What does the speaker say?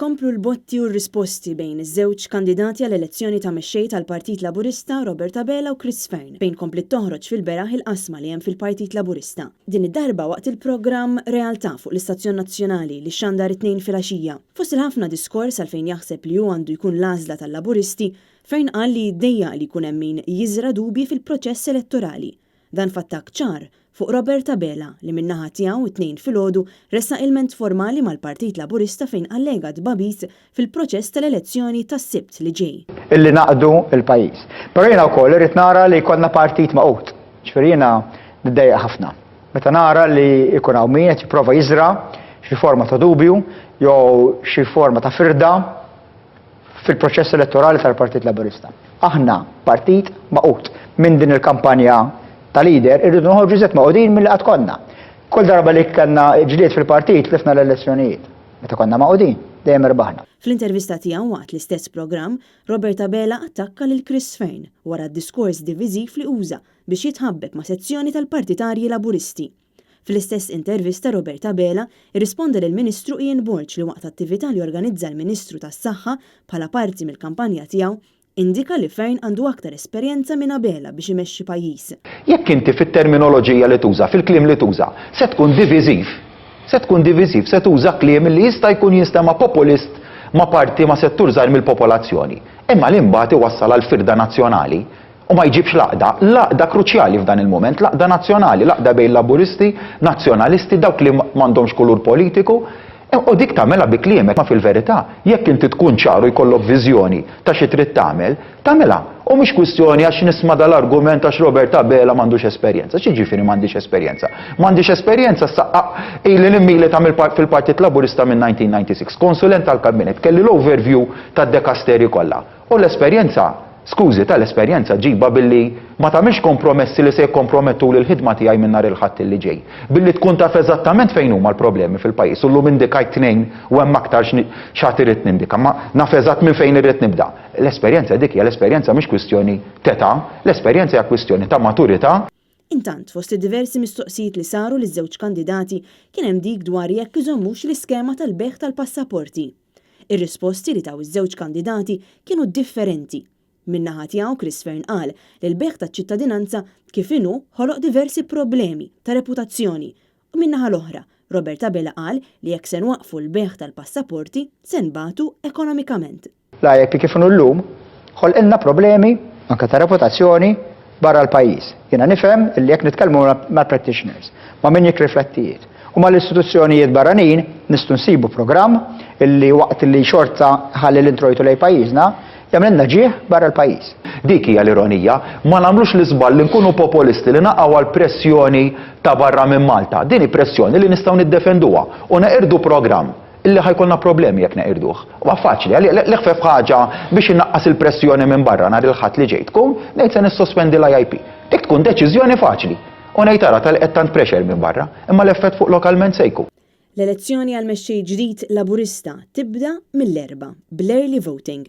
Komplu l-botti u r-risposti bejn iż-żewġ kandidati għall-elezzjoni ta' mexxej tal-Partit Laburista, Robert Abela u Chris Fearne, fejn kompliet toħroġ fil-beraħ il-qasma li hemm fil-Partit Laburista. Din id-darba waqt il-programm Realtà fuq l-istazzjon nazzjonali li xxandar it-Tnejn filgħaxija. Fost il-ħafna diskors għalfejn jaħseb li hu għandu jkun l-għażla tal-Laburisti, Fearne qal li jiddejjaq li jkun hemm min jiżra' dubji fil-proċess elettorali. Dan f'attakk ċar fuq Robert Abela li min-naħa tiegħu t-Tnejn filgħodu ressaq ilment formali mal-Partit Laburista fejn allega tbagħbis fil-proċess tal-elezzjoni tas-Sibt li ġej. Illi ngħaqqdu l-pajjiż. Però jiena wkoll irrid nara li jkollna partit magħqud. Ġifieri jiena niddejjaq ħafna meta nara li jkun hawn min qed jipprova jiżra' xi forma ta' dubju jew xi forma ta' firda fil-proċess elettorali tal-Partit Laburista. Aħna partit magħqud. Minn din il-kampanja ta' leader irridu noħorġu iżjed magħqudin milli qatt konna. Kull darba li kellna ġlied fil-partit tlifna l-elezzjonijiet. Meta konna magħqudin, dejjem irbaħna. Fl-intervista tiegħu waqt l-istess programm, Robert Abela attakka lil Chris Fearne wara d-diskors diviżiv li uża biex jitħabbeb ma' sezzjoni tal-partitarji Laburisti. Fl-istess intervista Robert Abela rrisponda lill-Ministru Ian Borg li waqt attività li organizza l-Ministru tas-Saħħa bħala parti mill-kampanja tiegħu, indika li Fearne għandu aktar esperjenza minn Abela biex imexxi pajjiż. Jekk inti fit-terminoloġija li tuża, fil-kliem li tuża, se tkun diviżiv, se tkun diviżiv, se tuża kliem li jista' jkun jinstema' populist ma' parti, ma' settur żgħir mill-popolazzjoni, imma li mbagħad iwassal għal firda nazzjonali, U ma jġibx l-għaqda. L-għaqda kruċjali f'dan il-mument, l-għaqda nazzjonali, l-għaqda bejn Laburisti, Nazzjonalisti, dawk li m'għandhomx kulur politiku. U dik tagħmilha bi kliemek, ma fil-verità, jekk inti tkun ċar u jkollok viżjoni ta' xi trid tagħmel, tagħmilha. U mhix kwistjoni għax nisma' dal-argument għax Robert Abela m'għandux esperjenza. X'jiġifieri m'għandix esperjenza? M'għandix esperjenza sa ili nimmilita fil-Partit Laburista minn 1996, konsulent tal-Kabinett, kelli l-overview tad-dekasteri kollha. U l-esperjenza, skużi, tal-esperjenza ġibha billi ma tagħmilx kompromessi li se jikkompromettuli l-ħidma tiegħi minn nhar il-Ħadd li ġej. Billi tkun taf eżattament fejn huma l-problemi fil-pajjiż u llum indikajt tnejn u hemm aktar x'għad irrid nindika, imma naf eżatt minn fejn irrid nibda. L-esperjenza dik hija, l-esperjenza mhix kwistjoni t'età, l-esperjenza hija kwistjoni ta' maturità. Intant, fost id-diversi mistoqsijiet li saru liż-żewġ kandidati kien hemm dik dwar jekk iżommux l-iskema tal-bejgħ tal-passaporti. Ir-risposti li taw iż-żewġ kandidati kienu differenti. Min-naħa tiegħu Chris Fearne qal li l-bejgħ taċ-ċittadinanza kif inhu ħoloq diversi problemi ta' reputazzjoni u min-naħa l-oħra Robert Abela qal li jekk se nwaqqfu l-bejgħ tal-passaporti se nbatu ekonomikament. L-IAP kif inhu llum ħolqilna problemi anke ta' reputazzjoni barra l-pajjiż. Jiena nifhem illi jekk nitkellmu mal-practitioners, ma' min jikri flettijiet u mal-istituzzjonijiet barranin nistgħu nsibu programm illi waqt li xorta ħalli l-introjtu lejn pajjiżna jagħmlilna ġieħ barra l-pajjiż. Dik hija l-ironija, ma nagħmlux l-iżball li nkunu populisti li naqgħu għal pressjoni ta' barra minn Malta. Din hi pressjoni li nistgħu niddefenduha u neqirdu programm Illi ħa jkollna problemi jekk neqirduh. Huwa faċli, għalli l-eħfef ħaġa biex innaqqas il-pressjoni minn barra nhar il-Ħadd li ġej tkun ngħid se nissospendi l-IIP. Dik tkun deċiżjoni faċli. U ngħid ara tal qed tant pressure minn barra, imma l-effett fuq lokalment se jkun. L-elezzjoni għal mexxej ġdid Laburista tibda mill-Erbgħa bl-early voting.